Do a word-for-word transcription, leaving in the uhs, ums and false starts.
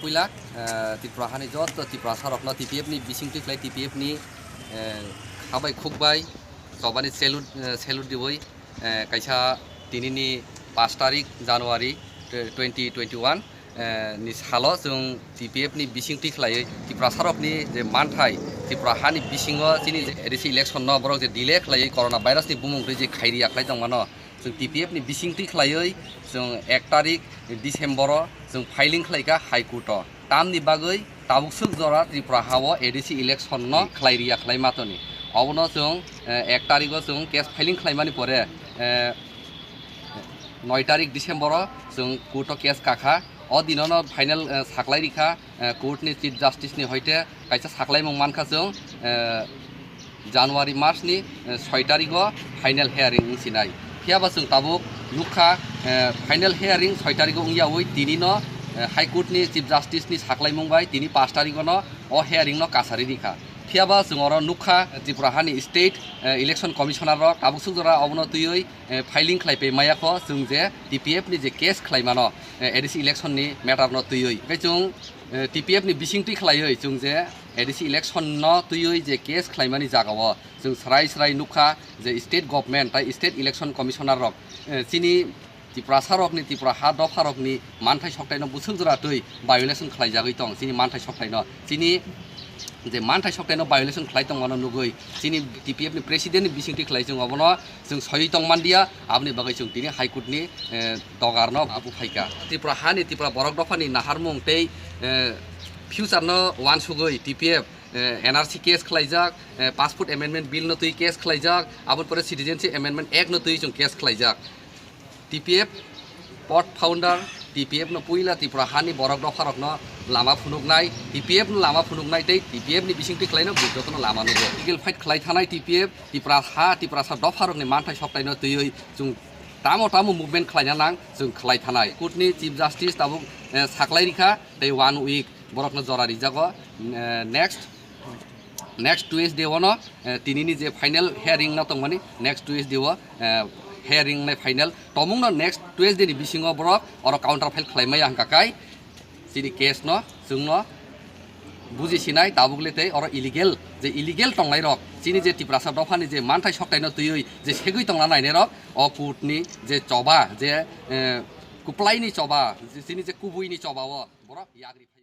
Puila, eh, Tripura hani joto Tiprasa rokno T P F ni bisingtwi khlai T P F ni, eh, khabai khukbai chobani salute, eh, salute diwi, eh, kaisa tinini pash tarik January twenty twenty-one, eh, ni salo chwng T P F ni bisingtwi khlaiwi Tiprasa rokni je manthai Tripura hani bisingo chini je A D C election no borok je delay khlaiwi corona virus ni bumung twi je khairiya khlai tongmano, chwng T P F ni bisingtwi khlaiwi chwng ek tarik December o chwng filing khlaikha High Court o. Tamni bagwi tabuk swk jora Tripura ha o A D C election no khlai riya khlai matoni. Obono chwng, eh, ek tarigo chwng case filing khlaimani pore, eh, noi tarik December o chwng court o case kakha. O dinono final, eh, saklai rikha, eh, court ni Chief Justice ni hoite kaisa saklaimung mankha chwng, eh, January mas ni, eh, soi tarigo final hearing wngsinai. Phiyaba chwng tabuk nukha, eh, final hearing soi tarigo wngyawi tinino, eh, High Court ni Chief Justice ni saklaimung bai tini pash tarigo no o hearing no kasari rikha. Phiyaba chwng oro nukha, eh, Tripura hani State, eh, Election Commissioner rok tabuk swk jora obono twiwi, eh, filing khlai pai maya kho chwng je T P F ni je case khlaimano, eh, A D C election ni matter no twiwi. Hwnkhe chwng, eh, T P F ni bisingtwi khlaiwi chwng je A D C election no twiwi je case khlaimani jagao chwng srai srai nukha je state government tai state election commissioner rok, eh, chini Tiprasa rokni, Tripura ha dopha rokni manthai soktaino bwswk jora twi violation khlaijagwi tong chini manthai soktaino. Chini je manthai soktaino violation khlai tongmano nugwi chini T P F ni president ni bisingtwi khlai chwng obono chwng soiwi tong manliya, aboni bagwi chwng tini High Court ni, eh, dogar no abu phaikha. Tripura hani, Tripura borok dopha ni naharmung tei, eh, future no wansugwi T P F, eh, N R C case khlaijak, eh, Passport Amendment Bill no twi case khlaijak, aboni pore Citizenship Amendment Act no twi chwng case khlaijak. T P F pot founder, T P F no puila Tripura hani borok dopha rokno lama phunuknai, T P F no lama phunuknai tei T P F ni bisingtwi khlaino jotono lama nugo. Legal fight khlai thanai T P F, Tripura ha, Tiprasa dopha rokni manthai soktaino twiwi chwng tamo tamo movement khlaina nang chwng khlai thanai. Court ni Chief Justice tabuk, eh, saklai rikha tei one week borokno jora rijago. Eh, next, next Tuesday ono, eh, tinini je final hearing no tongmani, next Tuesday o, eh, hearing nai final tomungno next Tuesday ni bisingo borok oro counter file khlai maya hwnkha kai chini case no chwngno buji sinai tabuk le tei oro illegal je illegal tongnai rok chini je Tiprasa dophani je manthai soktaino twiwi je segwi tongna nainai rok o court ni je choba je, eh, kuplai ni choba je chini je kubui ni choba o borok yagri phai.